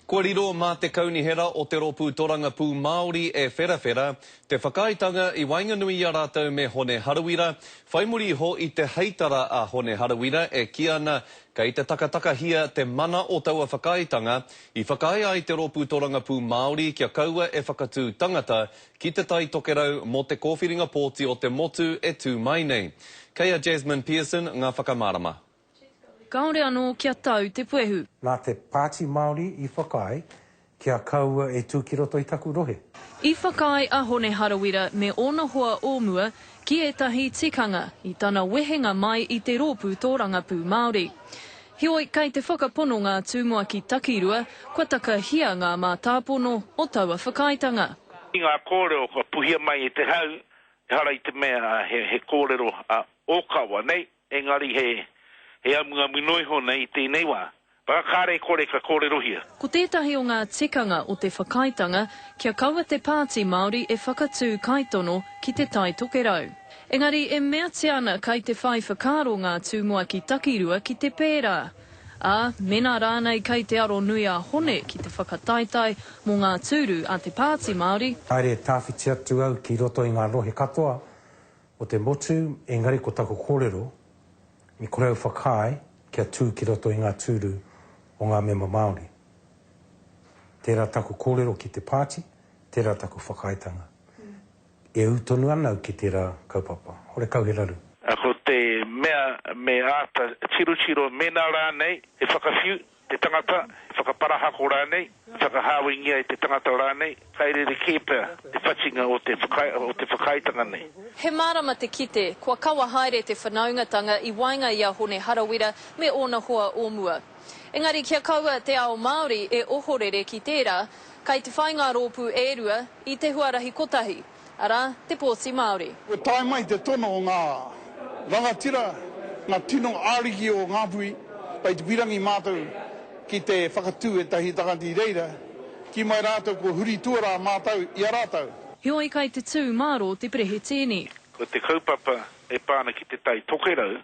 Kua riro mā te Kaunihera o te Rōpū Torangapū Māori e wherawhera te whakaaetanga i waenganui i a rātou me Hone Harawira, whai muri iho i te heitara a Hone Harawira e kī ana kei te takatakahia te mana o taua whakaaetanga i whakaae ai te Rōpū Torangapū Māori kia kaua e whakatū tangata ki Te Tai Tokerau mō te kōwhiringa pōti o te motu e tū mai nei. Kei a Jasmine Pearson ngā whakamārama. Kāore anō kia tau te puehu. Nā te Pāti Māori i whakaae kia kaua e tū ki roto i taku rohe. I whakaae a Hone Harawira me ōna hoa o mua ki ētahi tikanga i tana wehenga mai i te Rōpū Tōrangapū Māori. Heoi, kei te whakapono ngā tumuaki takirua kua takahia ngā mātāpono o taua whakaaetanga. I ngā kōrero kua puhia mai e te hau, ehara i te mea he kōrero ōkawa nei, Engari he, he amuamu noa iho nei i tēnei wā. Ba, kāre e kore ka kōrerohia. Ko tētahi o ngā tikanga o te whakaaetanga kia kaua te Pāti Māori e whakatū kaitono ki Te Tai Tokerau. Engari e meatia ana kai te whai whakaaro ngā tumuaki takirua ki te pērā. Ā, mēnā rānei kai te aro nui a Hone ki te whakataetae mō ngā tūru a te Pāti Māori, Haere tawhiti atu au ki roto i ngā rohe katoa o te motu, engari ko taku kōrero, i kore au whakaae kia tū ki roto i ngā tūru o ngā mema Māori. Tērā taku kōrero ki te pāti, tērā taku whakaaetanga. E ū tonu ana au ki tērā kaupapa. Horekau he raru. Ko te mea me āta tirotiro mēnā rānei he whakawhiu te tangata, he whakaparahako rānei, he whakahāwengia e te tangata rānei, kai rerekē pea te whatinga o te o te whakaaetanga nei. He mārama te kite, kua kawa haere te whanaungatanga i waenga i a Hone Harawira me ōna hoa o mua. Engari kia kaua te ao Māori e ohorere ki tērā, kai te whai ngā rōpū e rua i te huarahi kotahi. arā, te pōti Māori. Kua tae mai te tono o ngā rangatira, ngā tino ariki o Ngāpuhi, kei te pirangi mātou ki te whakatū ētahi tangata i reira, kī mai rātou kua huri tuarā mātou i a rātou. Heoi kai te tū mārō te Perehetēni. Ko te kaupapa e pā ana ki Te Tai Tokerau,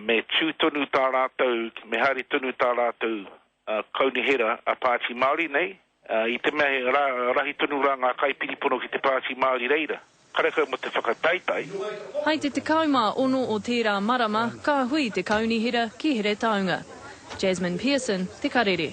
me tū tonu tā rātou, me haere tonu tā rātou kaunihera a Pāti Māori nei, i te mea he rahi tonu rā ngā kaipiripono ki te Pāti Māori reira, karekau mō te whakataetae. Hai te 16 o tērā marama ka hui te kaunihera ki Heretaunga. Jasmine Pearson, Te Karere.